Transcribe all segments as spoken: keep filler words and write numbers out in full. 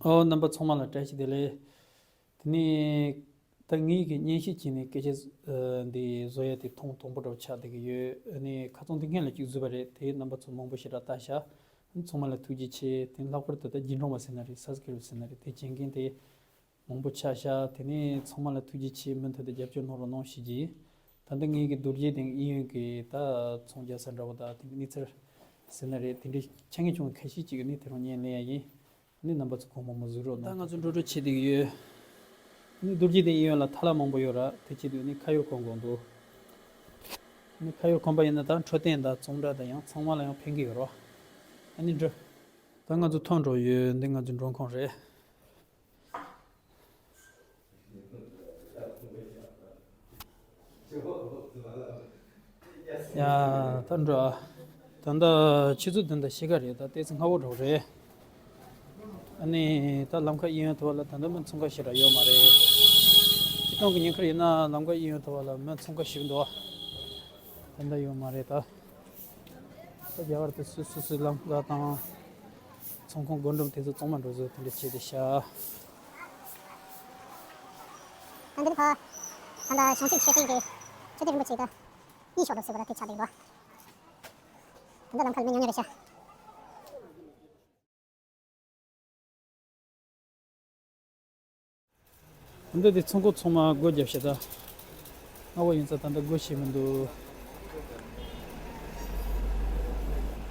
ཨོ། རྣམ་པ་ཚང་མ་ལ་བཀྲ་ཤིས་བདེ་ལེགས། དེ་ནས་ད་ངེད་ཀྱི་བརྙན་ཤེལ་གྱི་ནས་སྐད་ཆ་འདི་བཟོ་ཡ་དེ་ཐེངས་དང་པོ་འདྲ་བོ་ཆགས་བསྡད་ཀྱི་ཡོད། ཨ་ནི་ཁ་སང་དེ་སྔོན་ལ་གཅིག་བཟོས་པ་རེད། དེ་རྣམ་པ་ཚོ་མང་པོ་ཞེ་དྲག་ལྟ་ཤག་ཚང་མ་ལ་ཐུགས་རྗེ་ཆེ། དེ་ལྷག་པར་དུ་ད་རྒྱུན་འཁྱོངས་པ་ཟེར་ན་རེད། སབ་སི་ཀི་རབ་ཟེར་ན་རེད། དེ་བྱེད་མཁན་དེ་མང་པོ་ཆགས་ཤག་དེ་ནས་ཚང་མ་ལ་ཐུགས་རྗེ་ཆེ། མུ་མཐུད་དུ་རྒྱབ་སྐྱོར་གནང་རོགས་གནང་ཞུ་རྒྱུ་ཡིན། ད་ལྟ་ངེད་ཀྱི་རྡོ་རྗེ་གདན་གཡས་གཡོན་གྱི་ད་ཚོང་རྒྱག་ས་འདྲ་བོ་དང་དེ་གནས་ཚུལ་ཟེར་ན་རེད། དེ་འདྲའི་ཆ་ངེས་བྱུང་ཁ་ཤས་ཅིག་ནི་དེ་རིང་བརྙན་ལེན་ཡ་ཡིན། ནི་རྣམ་པ་ཚོ་གོང་མ་མོ་གཟིགས་རོགས་གནང་། ད་ང་ཚོ་འགྲོ་འགྲོ་བྱེད་བསྡད་ཀྱི་ཡོད། ནི་རྡོ་རྗེ་གདན་གཡས་གཡོན་ལ་ཐ་ལག་མང་པོ་ཡོད་ར། དེ་བྱེད་དུས་ནི་ཁ་ཡོར་གོན་དགོས་འདུག་ནི་ཁ་ཡོར་གོན་པ་ཡིན་ན་ད་འཕྲོད་བསྟེན་དང་གཙང་སྦྲ་དང་ཡང་ཚང་མ་ལ་ཡང་ཕན་གྱི་ཡོད་ར། ཨ་ནི་འགྲོ། ད་ང་ཚོ་ཐོན་འགྲོ་ཡོད། འདི་ང་ཚོ་མགྲོན་ཁང་རེད། ཡ། ད་འགྲོ་ཨ། ད་ལྟ་ཆུ་ཚོད་བདུན་དང་ཕྱེད་ཀ་རེད། ད་ཏོག་ཙམ་སྔ་པོ་འགྲོ་རེད། ཨ་ནི་ད་ལམ་ཁ་གཡས་གཡོན་དུ་བ་ལ་ད་ལྟ་མི་ཚང་ཁ་ཞེ་དྲག་ཡོད་མ་རེད། སྤྱིར་བཏང་གི་ཉིན་ཁར་ཡིན་ན་ལམ་ཁ་གཡས་གཡོན་དུ་བ་ལ་མི་ཚང་ཁ་ཞིག་འདུག་ད་ལྟ་ཡོད་མ་རེད་ད། ད་རྒྱ་གར་དུ་སུ་སུ་སུ་ལམ་ཁ་དང་ཚོང་ཁང་སྒོ་འགྲམ་དེ་ཚོ་གཙང་མ་འགྲོ་བཟོ་དེ་འདྲ་བྱས་ཏེ་ཤ། ད་འདིར་ཕ། ད་ལྟ་བྱང་ཆུབ་མཆོད་རྟེན་གྱི་མཆོད་རྟེན་རིན་པོ་ཆེ་ད། གཉིས་ཤོག་ལོ་ཟེར་བ་ལ་དེ་ཆགས་འདུག་པ། ད་ལྟ་ལམ་ཁར་མི་ཉུང་ཉུང་རེད་ཤག་འདི་དེ་ཚོང་ཁང་ཚང་མ་སྒོ་བརྒྱབ་ཤག་ད། སྔ་པོ་ཡིན་ཙང་ད་ལྟ་སྒོ་ཕྱེ་མི་འདུག་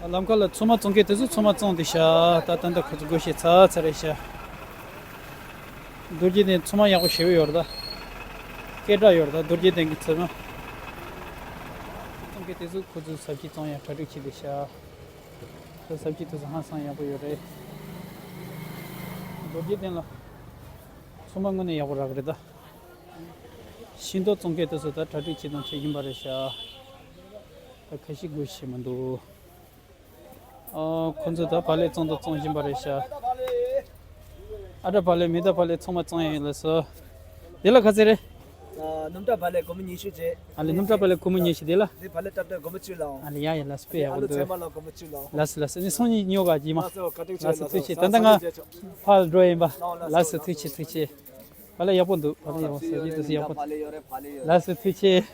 ལམ་ཁ་ལ་ཚོང་མ་བཙོང་མཁན་དེ་ཚོ་ཚོང་མ་བཙོང་བསྡད་ཤག་ད་ད་ལྟ་ཁོ་ཚོ་སྒོ་ཕྱེ་ཚར་ཚར་རེད་ཤག་རྡོ་རྗེ་གདན་ཚང་མ་ཡག་པོ་ཞེ་པོ་ཡོད་རེད་ད། སྐད་གྲགས་ཡོད་རེད་ད་རྡོ་རྗེ་གདན་གྱི་ཚོང་མ། བཙོང་མཁན་དེ་ཚོ་ཁོ་ཚོའི་ཟབ་ཆོས་བཙོང་ཡ་གྲ་སྒྲིག་བྱེད་བསྡད་ཤག་ད་ཟབ་ཆོས་དེ་ཚོ་ཧང་སང་ཡག་པོ་ཡོད་རེད། རྡོ་རྗེ་གདན་ལ་ཚོང་མ་དངོས་གནས་ཡག་པོ་རག་རེད་ད། ཤིང་ཏོག་བཙོང་མཁན་དེ་ཚོ་ད་གྲ་སྒྲིག་བྱེད་དང་བྱེད་བཞིན་པ་རེད་ཤག་ད་ཁ་ཤས་སྒོ་ཕྱེ་མི་འདུག་ཨ། ཁོ་ཚོ་ད་བག་ལེབ་བཙོང་དང་བཙོང་བཞིན་པ་རེད་ཤག་ཨ་ད་བག་ལེབ་མི་ད་བག་ལེབ་ཚང་མ་བཙོང་ཡ་ཡིན་ལགས་སོ། དེ་ལ་ག་ཚད་རེད། ཨ། སྣུམ་གྲྭ་བག་ལེབ་སྒོར་མོ་ཉི་ཤུ་བྱས། ཨ་ལེ། སྣུམ་གྲྭ་བག་ལེབ་སྒོར་མོ་ཉི་ཤུ་དེ་ལ། དེ་བག་ལེབ་ཏག་ཏག་སྒོར་མོ་བཅུ་ལའང་། ཨ་ལེ། ཡ་ཡ། ལགས་སོ། དཔེ་ཡག་པོ་འདུག་ཨ་ལེ། ཡ་ཡ། ལགས་སོ། ལགས་སོ། ཨ་ནི་སང་ཉིན་ཉོ་ག་ཅིག་མ། ལགས་སོ། བཀའ་དྲིན་ཆེ། ལགས་སོ། ཐུགས་རྗེ་ཆེ། ད་ལྟ་ང་ཕར་འགྲོ་ཡིན་པ། ལགས་སོ། ཐུགས་རྗེ་ཆེ། ཐུགས་རྗེ་ཆེ། བག་ལེབ་ཡག་པོ་འདུག་བག་ལེབ་ཡག་པོ། ཟ་རྒྱུ་དེ་ཚོ་ཡག་པོ་འདུག་ལགས་སོ། ཐུགས་རྗེ་ཆེ།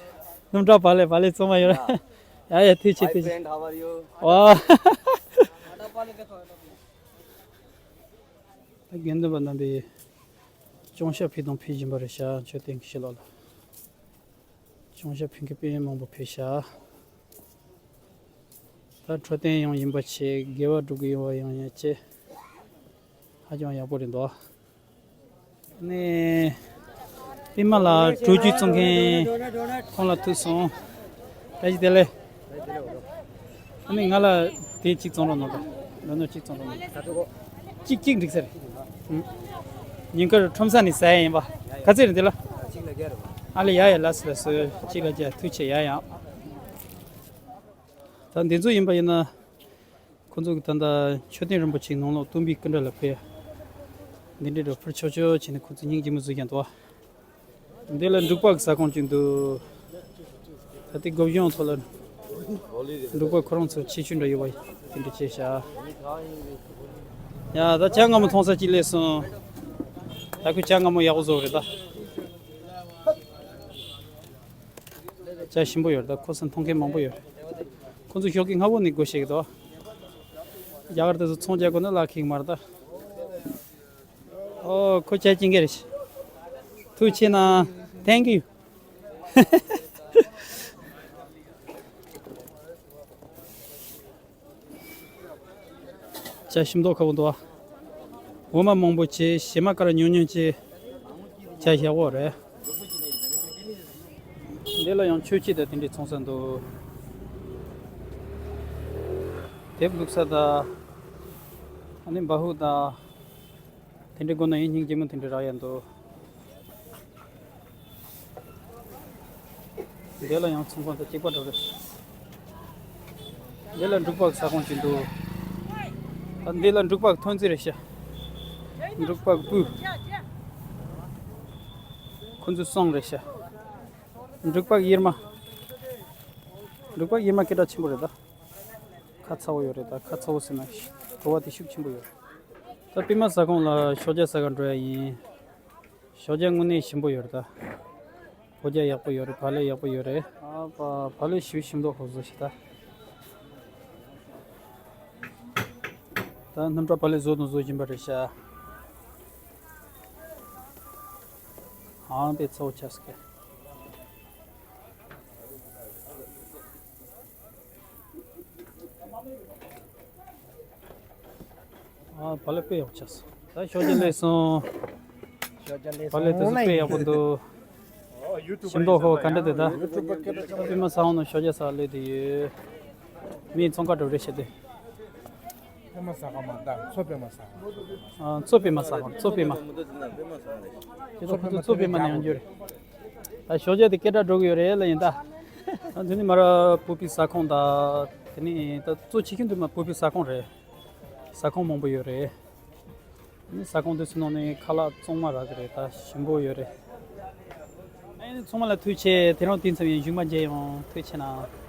སྣུམ་གྲྭ་བག་ལེབ། བག་ལེབ་ཚང་མ་ཡོད་རེད། ཡ་ཡ། ཐུགས་རྗེ་ཆེ། ཐུགས་རྗེ་ཆེ། ཨོ། ད་དགེ་འདུན་པ་རྣམ་པས་ཅོང་ཞྭ་ཕུལ་དང་ཕུལ་བཞིན་པ་རེད་ཤག་མཆོད་རྟེན་གྱི་ཕྱི་ལོགས་ལ། ཅོང་ཞྭ་ཕུལ་མཁན་དཔེ་མང་པོ་ཕེབས་ཤག་ད་འཕྲོད་བསྟེན་ཡང་ཡིན་པ་བྱས། དགེ་བ་སྒྲུབ་ཀྱི་ཡོད་པ་ཡང་ཡིན་བྱས། ཧ་ཅང་ཡག་པོ་རེད་འདུག་ནས། པད་མ་ལགས་གྲོ་རྒྱུས་བཙོང་མཁན་ཁོང་ལ་ཐུག་སོང་། བཀྲ་ཤིས་བདེ་ལེགས། ཨ་ནི་ང་ལ་དེ་གཅིག་བཙོང་རོགས་གནང་དང་། ལོ་ནོར་གཅིག་བཙོང་རོགས་གནང་། གཅིག་གཅིག་འགྲིག་ས་རེད། ཨུ། ཉིན་དཀར་ཁྲོམ་ས་ནས་ཟ་ཡ་ཡིན་པ། ག་ཚད་རེད་འདི་ལ། ཨ་ལེ། ཡ་ཡ། ལགས་སོ། ལགས་སོ། གཅིག་ལ་བརྒྱ། ཐུགས་རྗེ་ཆེ། ཡ་ཡ། ད་འདི་ཚོ་ཡིན་པ་ཡིན་ན། ཁོ་ཚོ་གི་ད་ལྟ་མཆོད་རྟེན་རིན་པོ་ཆེའི་ནང་ལོགས་སྟོན་པའི་སྐུ་འདྲ་ལ་ཕུལ་ཡ། འདི་འདྲའི་འདྲ་ཕུལ་ཆོག་ཆོག་བྱས་ནས་ཁོ་ཚོ་སྙིང་རྗེ་མོ་བཟོས་ཀྱང་འདུག་འདི་ལ་འབྲུག་པ་གི་ཟ་ཁང་ཅིག་འདུག་ད་ལྟའི་སྒོ་གཞོང་ཐོག་ལ་འབྲུག་པ་ཁོ་རང་ཚོ་ཆེ་ཆུང་འདྲ་ཡོད་པ་དེ་འདྲ་བྱས་ཤག་ཡ། ད་ཇ་མངར་མོ་འཐུང་ས་ཅིག་སླེབས་སོང་། ད་ཁོས་ཇ་མངར་མོ་ཡག་པོ་བཟོ་རེད་ད། ཇ་ཞིམ་པོ་ཡོད་རེད་ད། ཁོ་ཚོ་འཐུང་མཁན་མང་པོ་ཡོད་རེད། ཁོ་ཚོ་ཞོགས་ཀས་སྔ་པོ་ནས་སྒོ་ཕྱེ་གི་འདུག་རྒྱ་གར་དེ་ཚོ་ཚོང་རྒྱག་དགོས་ན་ལག་ཁེག་མ་རེད་ད། ཨོ། ཁོ་ཇ་སྐྱེལ་མཁན་རེད། ཐུགས་རྗེ་ཆེ་གནང་། Thank you། ཇ་ཞིམ་མདོག་ཁ་པོ་འདུག་ཨ། འོ་མ་མང་པོ་བྱས། ཞལ་མ་དཀར་ཉུང་ཉུང་བྱས། ཇ་ཞག་པོ་རེད། འདི་ལ་ཡང་མཆོད་ཆས་དང་དེ་འདྲའི་ཚོང་ས་འདུག་དེབ་བླུགས་ས་དང་། ཨ་ནི་འབའ་ཧུ་དང་། དེ་འདྲའི་སྒོ་ནས་ཡིན་སྙིང་རྗེ་མོ་དེ་འདྲའི་རག་ཡ་འདུག་འདི་ལ་ཡང་ཚོང་ཁང་དང་གཅིག་པ་འདྲ་རེད། འདི་ལ་འབྲུག་པ་གི་ཟ་ཁང་ཅིག་འདུག་ད་འདི་ལ་འབྲུག་པ་གི་ཐོན་རྫས་རེད་ཤག་འབྲུག་པ་གི་སྤུས། ཁོ་ཚོའི་བསང་རེད་ཤག་འབྲུག་པ་གི་གཡེར་མ། འབྲུག་པ་གི་གཡེར་མ་སྐད་གྲགས་ཆེན་པོ་རེད་ད། ཁ་ཚ་བོ་ཡོད་རེད་ད། ཁ་ཚ་བོ་ཟེར་ན་བྲོ་བ་དེ་ཤུགས་ཆེན་པོ་ཡོད་རེད། ད་པད་མ་ཟ་ཁང་ལ་ཞོགས་ཇ་ཟ་ག་འགྲོ་ཡ་ཡིན། ཞོགས་ཇ་དངོས་གནས་ཞིམ་པོ་ཡོད་རེད་ད། ཕོ་རྒྱ་ཡག་པོ་ཡོད་རེད། བག་ལེབ་ཡག་པོ་ཡོད་རེད། ཨ་ཕ་བག་ལེབ་ཞིམ་ཞིམ་མདོག་ཁ་པོ་བཟོ་ཞིག་ད། ད་སྣུམ་གྲོགས་བག་ལེབ་བཟོ་དང་བཟོ་བཞིན་པ་རེད་ཤག་ཨང་པའི་ཚ་བོ་ཆགས་སོང་། ཨ་བག་ལེབ་དཔེ་ཡག་པོ་ཆགས་སོང་། ད་ཞོགས་ཇ་སླེབས་སོང་། ཞོགས་ཇ་སླེབས་བག་ལེབ་དེ་ཚོ་དཔེ་ཡག་པོ་འདུག་ཞིམ་མདོག་ཧོ་ག་འདྲ་དེ་ད། པད་མ་ཟ་ཁང་ནང་ཞོགས་ཇ་ཟ་སླེབས་དེ་ཡོད། མི་ཚོང་ཁ་འགྲོ་རེད་བྱས་ཏེ། པད་མ་ཟ་ཁང་མ་ད་མཚོ་པད་མ་ཟ་ཁང་། ཨ་མཚོ་པད་མ་ཟ་ཁང་། མཚོ་པད་མ། དེ་ཚོ་ཁོ་ཚོ་མཚོ་པད་མ་ནས་ཡོང་རྒྱུ་རེད། ད་ཞོགས་ཇ་དེ་སྐད་གྲགས་འགྲོ་གི་ཡོད་རེད་ལ་ཡིན་ད། ད་དེ་ནི་མར་བོད་པའི་ཟ་ཁང་ད། དེ་ནི་ད་གཙོ་ཆེ་ཤོས་དེ་མར་བོད་པའི་ཟ་ཁང་རེད། ཟ་ཁང་མང་པོ་ཡོད་རེད། ཨ་ནི་ཟ་ཁང་དེ་ཚོའི་ནང་ནས་ཁ་ལག་གཙང་མ་རག་གི་རེད། ད་ཞིམ་པོ་ཡོད་རེད། ཨ་ནི་ཚང་མ་ལ་ཐུགས་རྗེ་ཆེ། དེ་རིང་དུས་མཚམས་ཡིན། མཇུག་མ་མཇལ་ཡོང་། ཐུགས་རྗེ་ཆེ་གནང་།